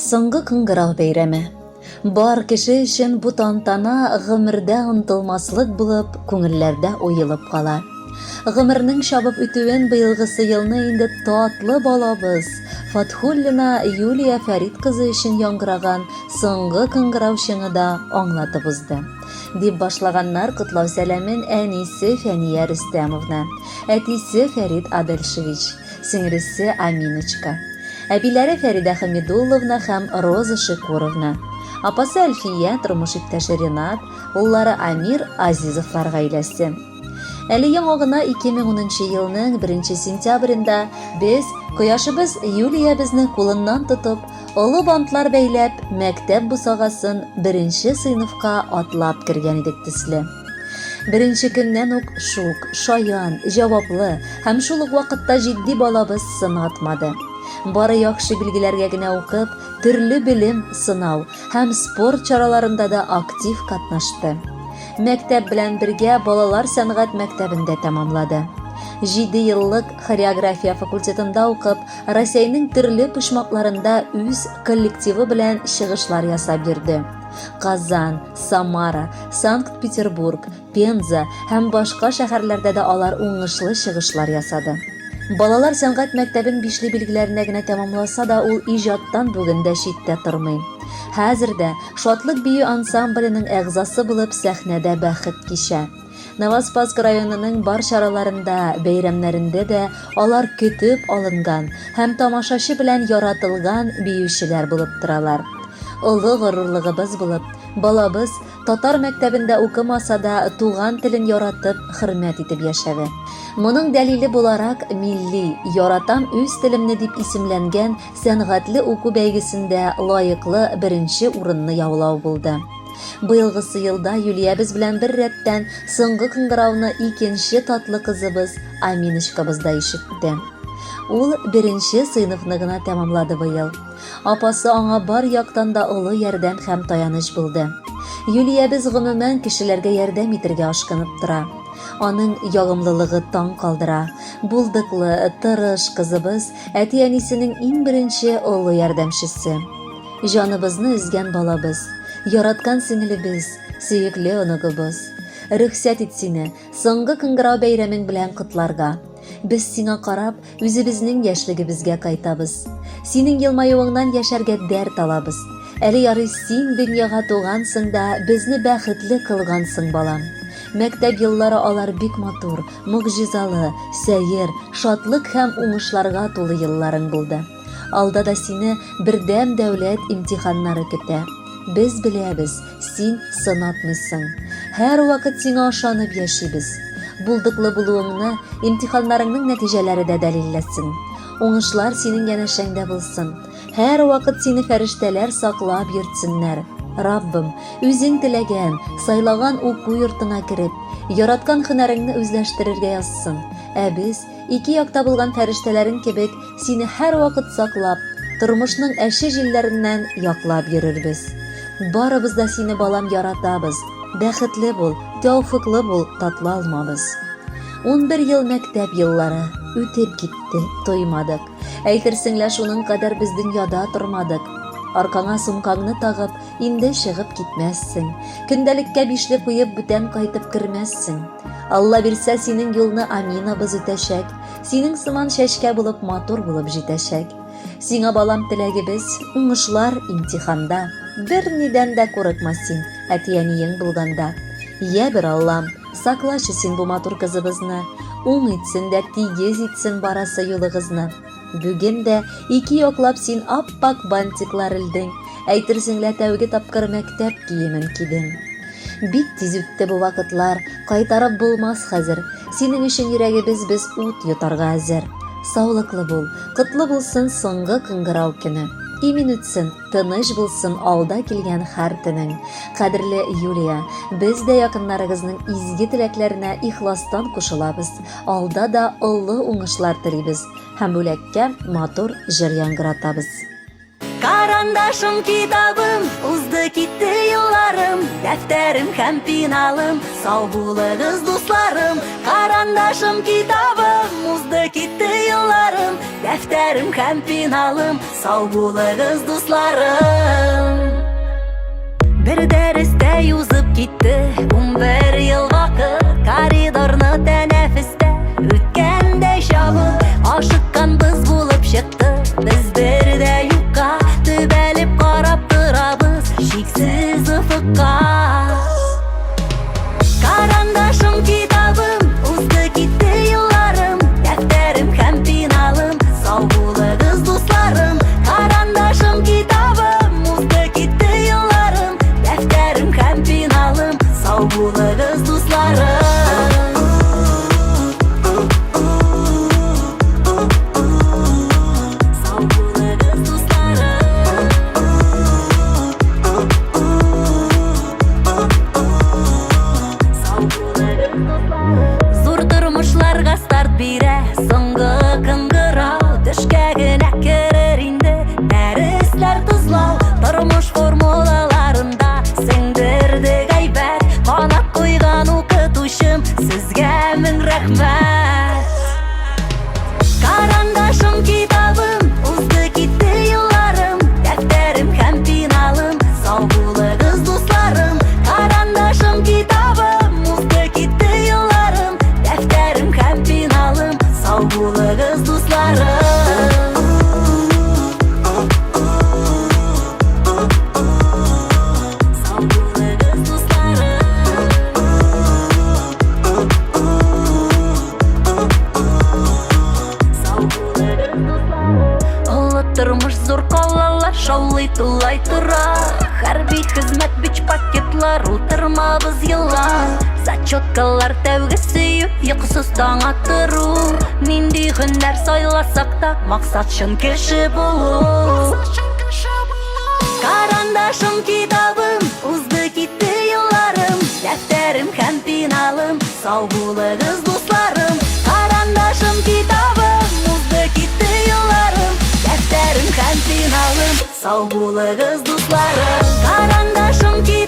Соңгы кыңгырау бәйрәме. Бар кеше өчен бу тантана гомердә онытылмаслык булып күңелләрдә уелып кала. Гомернең чабып үтүен быелгысы елны инде татлы балабыз Фатхуллина Юлия Фәрит кызы өчен яңгыраган соңгы кыңгырау чыңы да аңлатып узды. Дип башлаганнар котлау сәламен әнисе Фәния Рөстәмовна, әтисе Фәрит Адельшевич, сеңлесе Аминочка. Әбиләре Фәридә Хамидулловна һәм Роза Шикуровна. Апасы Әлфия, тормыш иптәше Ренат, уллары Амир Азизовлар гаиләсе. Әле яңа гына 2010 елның 1 сентябрендә без кояшыбыз Юлиябезне кулыннан тотып, олы бантлар бәйләп, мәктәп бусагасын беренче сыйныфка атлап кергән идек төсле. Беренче көннән үк шук, шаян, җаваплы һәм шул ук вакытта җитди балабыз сынатмады. Бары яхшы билгеләргә генә укып, төрле белем, сынау һәм спорт чараларында да актив катнашты. Мәктәп белән бергә балалар сәнгать мәктәбен дә тәмамлады. Җидееллык хореография факультетында укып, Рәсәйнең төрле почмакларында үз коллективы белән чыгышлар ясап йөрде. Казан, Самара, Санкт-Петербург, Пенза һәм башка шәһәрләрдә дә алар уңышлы чыгышлар ясады. Балалар сәнгать мәктәбен бишле билгеләренә генә тәмамласа да, ул иҗаттан бүген дә читтә тормый. Хәзер дә Шатлык бию ансамбленең әгъзасы булып сәхнәдә бәхет кичә. Новоспасск районының бар чараларында, бәйрәмнәрендә дә алар көтеп алынган һәм тамашачы белән яратылган биючеләр булып торалар. Олы горурлыгыбыз булып, балабыз татар мәктәбендә укымаса да, туган телен яратып, хөрмәт итеп яшәве. Моның дәлиле буларак, милли, яратам үз телемне дип исемләнгән сәнгатьле уку бәйгесендә лаеклы беренче урынны яулау булды. Быелгысы елда Юлиябез белән бер рәттән соңгы кыңгырауны икенче татлы кызыбыз Аминочкабыз да ишетте. Ул беренче сыйныфны гына тәмамлады быел. Апасы аңа бар яктан да олы ярдәм һәм таяныч булды. Юлиябез гомумән кешеләргә ярдәм итергә ашкынып тора. Аның ягымлылыгы таң калдыра. Булдыклы, тырыш кызыбыз әти-әнисенең иң беренче олы ярдәмчесе. Җаныбызны өзгән балабыз, яраткан сеңелебез, сөекле оныгыбыз. Рөхсәт ит сине, соңгы кыңгырау бәйрәмең белән котларга. Без сиңа карап, үзебезнең яшьлегебезгә кайтабыз. Синең елмаюыңнан яшәргә дәрт алабыз. Әле ярый син дөньяга тугансың да, безне бәхетле кылгансың, балам. Мәктәп еллары алар бик матур, могҗизалы, сәер, шатлык һәм уңышларга тулы елларың булды. Алда да сине бердәм дәүләт имтиханнары көтә. Без беләбез, син сынатмыйсың. Һәрвакыт сиңа ышанып яшибез. Булдыклы булуыңны имтиханнарыңның нәтиҗәләре дә дәлилләсен. Уңышлар синең янәшәңдә булсын. Һәрвакыт сине фәрештәләр саклап йөртсеннәр. Раббым, үзең теләгән, сайлаган уку йортына кереп, яраткан һөнәреңне үзләштерергә язсын. Ә без, ике якта булган фәрештәләрең кебек, Сине һәрвакыт саклап, тормышның әче җилләреннән яклап йөрербез. Барыбыз да сине, балам, яратабыз. Бәхетле бул, тәүфыклы бул, татлы алмабыз. 11 ел мәктәп еллары үтеп китте, тоймадык. Әйтерсең лә шуның кадәр без дөньяда тормадык. Аркаңа сумкаңны тагып, инде чыгып китмәссең. Көндәлеккә бишле куеп, бүтән кайтып кермәссең. Алла бирсә, синең юлны Аминабыз үтәчәк. Синең сыман чәчкә булып матур булып җитәчәк. Сиңа балам теләгебез, уңышлар имтиханда. Бернидән дә курыкма син, әти-әниең булганда. Йә бер Аллам, саклачы син бу матур кызыбызны, уң итсен дә тигез итсен барасы юлыгызны. Бүген дә ике яклап син ап-ак бантиклар элдең, әйтерсең лә тәүге тапкыр мәктәп киемен кидең. Бик тиз үтте бу вакытлар, кайтарып булмас хәзер. Синең өчен йөрәгебез без ут йотарга әзер. Саулыклы бул, котлы булсын соңгы кыңгырау көне. Имин үтсен, тыныч булсын алда килгән һәр көнең. Кадерле Юлия, без дә якыннарыгызның изге теләкләренә ихластан кушылабыз. Алда да олы уңышлар телибез һәм бүләккә матур җыр яңгыратабыз. Карандашым, китабым, узды китте елларым, дәфтәрем һәм пеналым, сау булыгыз, дусларым. Карандашым, китабым, узды китте елларым, дәфтәрем һәм пеналым, сау булыгыз, дусларым. Бер дәрестә узып китте 11 ел вакыт, коридорны тәнәфестә үткәндәй чабып, ашыкканбыз булып чыкты. Без бер дә юкка төбәлеп карап торабыз чиксез офыкка. Карандашым, китабым, узды китте елларым, дәфтәрем һәм пеналым, сау булыгыз, дусларым. Карандашым, китабым, узды китте елларым, дәфтәрем һәм пеналым, сау булыгыз, дусларым. Сау булыгыз, дусларым. Сау булыгыз, дусларым. Зур тормышларга старт бирә соңгы кыңгырау, төшкә генә керер инде дәресләр тозлау. Тормыш формулаларында сеңдерде гайбәт, канат куйган укытучым, сезгә мең рәхмәт. Карандашым, китабым, узды китте елларым, дәфтәрем һәм пеналым, сау булыгыз, дусларым. Карандашым, китабым, узды китте елларым, дәфтәрем һәм пеналым, сау булыгыз, дусларым. Сау булыгыз, дусларым. Сау булыгыз, дусларым. Олы тормыш, зур калалар шаулый тулай тора. Хәрби хезмәт, бич пакетлар, утырмабыз еллар. Зачеткалар, тәүге сөю, йокысыз таң аттыру. Нинди һөнәр сайласак та, максат чын кеше булу. Карандашым, китабым, узды китте елларым, дәфтәрем һәм пеналым, сау булыгыз, дусларым. Карандашым, китабым, узды китте елларым, дәфтәрем һәм пеналым, сау булыгыз, дусларым. Карандашым, китабым.